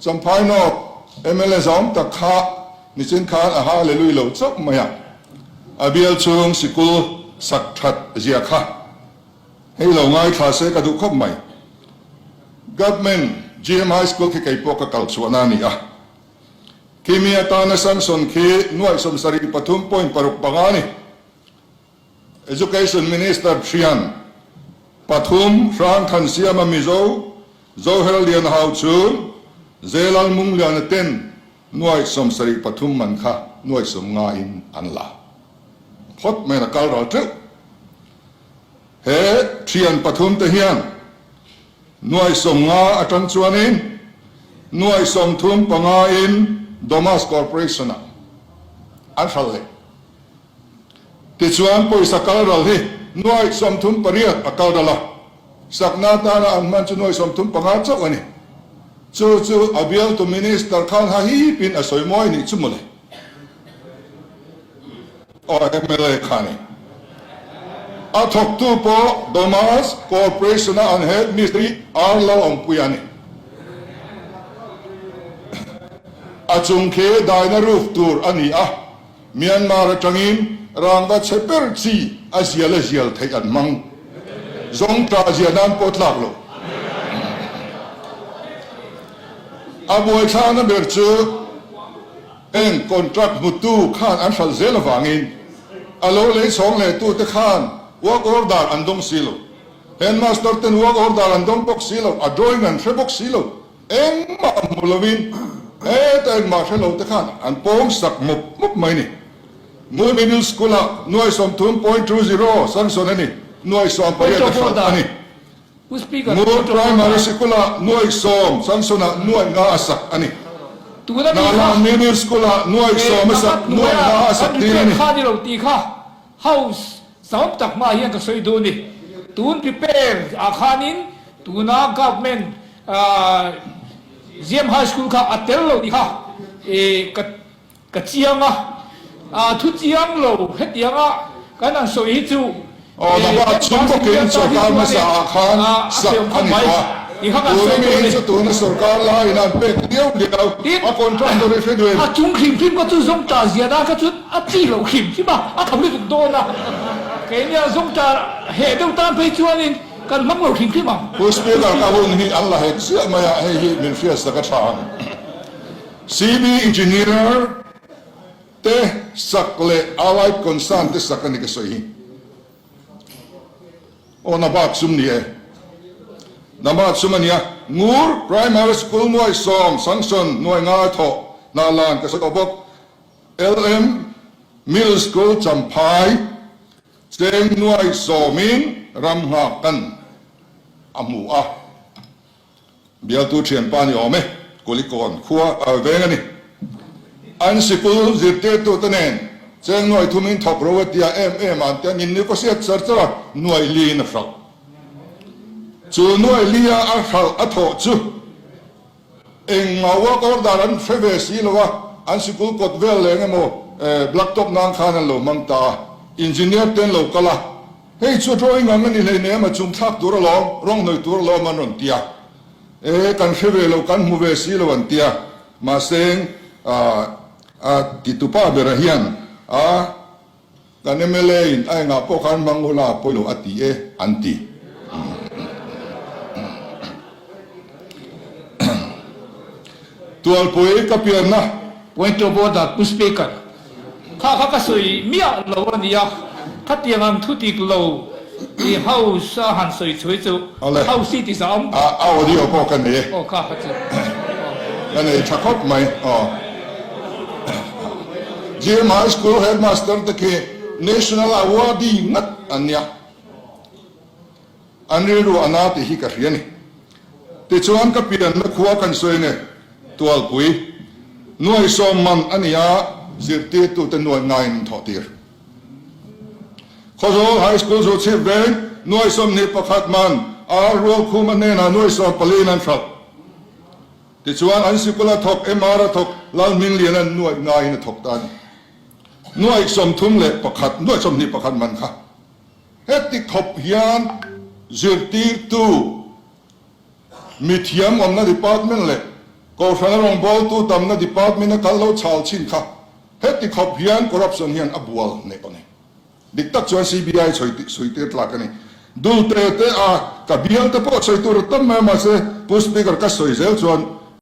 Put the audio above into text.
Champhai North mla zawng tak kha nichin khan a hallelui lo chauh mai a, a bial chhung sikul sak that zia kha hei lo ngaithla se ka duh khawp mai. Government GM High School khi kei pawh ka kal chhuahna a ni a. Khimi atana sanction khi nuaih 73.65 a ni. Education Minister thian pathum Hrang Thansiama Mizo, Zohel Lianhau Chhung, Zelal Mungliana ten nuaih 73 man kha nuaih 50 in an la phawt mai a kal ral teuh. He thian pathum te hian nuaih 50 atang chuanin nuaih 35 in Domas Corporation ah an hral leh. Tichuan pawisa kal ral hi nuaih 38 a kal ral a, sakna atana an hman chu nuaih 35 chauh a ni. Chu chu a bialtu Minister khan ha hipin a sawi mawi nih chu mawle. Aw mla kha a ni. A thawktu pawh Domas Corporation-a an head mistri Arlo Awmpuia a ni. A chung khi daina roof tur a ni a. Myanmar atangin rangva chhe ber chi a zial a zial theih an hmang. Zawng tah zia nan pawh tlak lo. A buaithlakna ber chu eng contract hmutu khan an hralh zel avangin a lo lei chhawng leh tute khan work order an dawng si lo. Headmaster ten work order an dawng bawk si lo, a drawing an hre bawk si lo. Engmah hmu lovin heta engmah hre lo te khan an pawng sak mup mup mai ni. Ngur Middle School ah nuai 30.20 sanction a ni, nuai 18 a hralh a ni. Ngur Primary Sikul ah nuai 10 sanction ah nuai 5 a sak a ni. Hnahlan Middle School ah nuai 10 a sak, nuai 5 a sak tir a ni. House zaup tak hmaah hian ka sawi duh a ni. Tun prepare ah khanin tuna government Ziam High School kha a tel lo tih kha ka ka chiang a. Thu chiang lo hetianga kan han sawi hi chu Aw Naba chhung bawkin sorkar hmasa ah khan sak a ni tawh a. Tuna mi hi chu tuna sorkar laiin an pek liau liau a contractor hi hre duh em? A chung hrim hrim kha chu zawng ta ziana kha chu a chi loh hrim hrim a, a tho lutuk dawn a. Keini a zawng ta heh deuh tan phei chuanin kan hmang lo hrim hrim ang. Pu Speaker ka hun hi an la hek chiah mai a, hei hi min hriatsak a tha ang. CB Engineer te sak leh Allied Concern te sak a ni ka sawi hi. Aw na bak sum ni e. Na bak sum a nia. Ngur Primary School nuai 10 sanction nuai 5 thawh hna lan ka sawi tawh bawk. LM Middle School Champhai cheng nuai 10 in ram nghak kan a hmu a. Bialtu thianpa ni awm e, Kulikawn khua a veng a ni. An sikul zirtirtute nen cheng nuai thumin thawk ro a tia em em an tia in negotiate char char a, nuai liin a hralh. Chu nuai lia a hralh a thawh chu eng ngau work order an hre ve si lo a, an sikul kawt vel leh eng emaw blacktop nan khan an lo hmang ta a, engineer te an lo kal a, Hei chu drawing ang a ni hleinem a chung thlak tur alawm, rawng hnawih tur alawm an rawn ti a. E, kan hre ve lo, kan hmu ve si lo an ti a. Mahse, a titupa bera hian a kan mla in a engah pawh khan hmang ula a pawi lo a ti e an ti. Tualpui ka pianna. Point of order, Pu Speaker. Kha kha ka sawi miah lo a nia, khatiang ang thu dik lo i house a han sawi chhui chu house hi ti zah awm. A audio pawh ka nei e. Aw kha kha chu. Ka nei tha khawp mai aw. GM High School Headmaster te khi National Awardee ngat an nia. An rilru a na tih hi ka hria a ni. Tichuan ka pianna khua kan sawi nge Tualpui nuai 10 man a ni a, zirtirtute nuai ngaiin an thawh tir. Khawzawl High School zu chhip veng nuai 21 man a Rualkhuma hnenah nuai 14 in an hralh. Tichuan an sikula thawk MR a thawk Lalhmingliana'n nuai ngaiin a thawk ta a ni. Nuai 31, nuai 21 man kha. Heti khawp hian zirtirtu, mithiam awmna department leh Kohhrana rawngbawltu tamna department a kal lo chhal chin kha heti khawp hian corruption hian a bual hneh a ni. Dik tak chuan CBI chhui tir tlak a ni. Dulte te a ka bial te pawh sawi tur a tam mai a mahse Pu Speaker ka sawi zel chuan.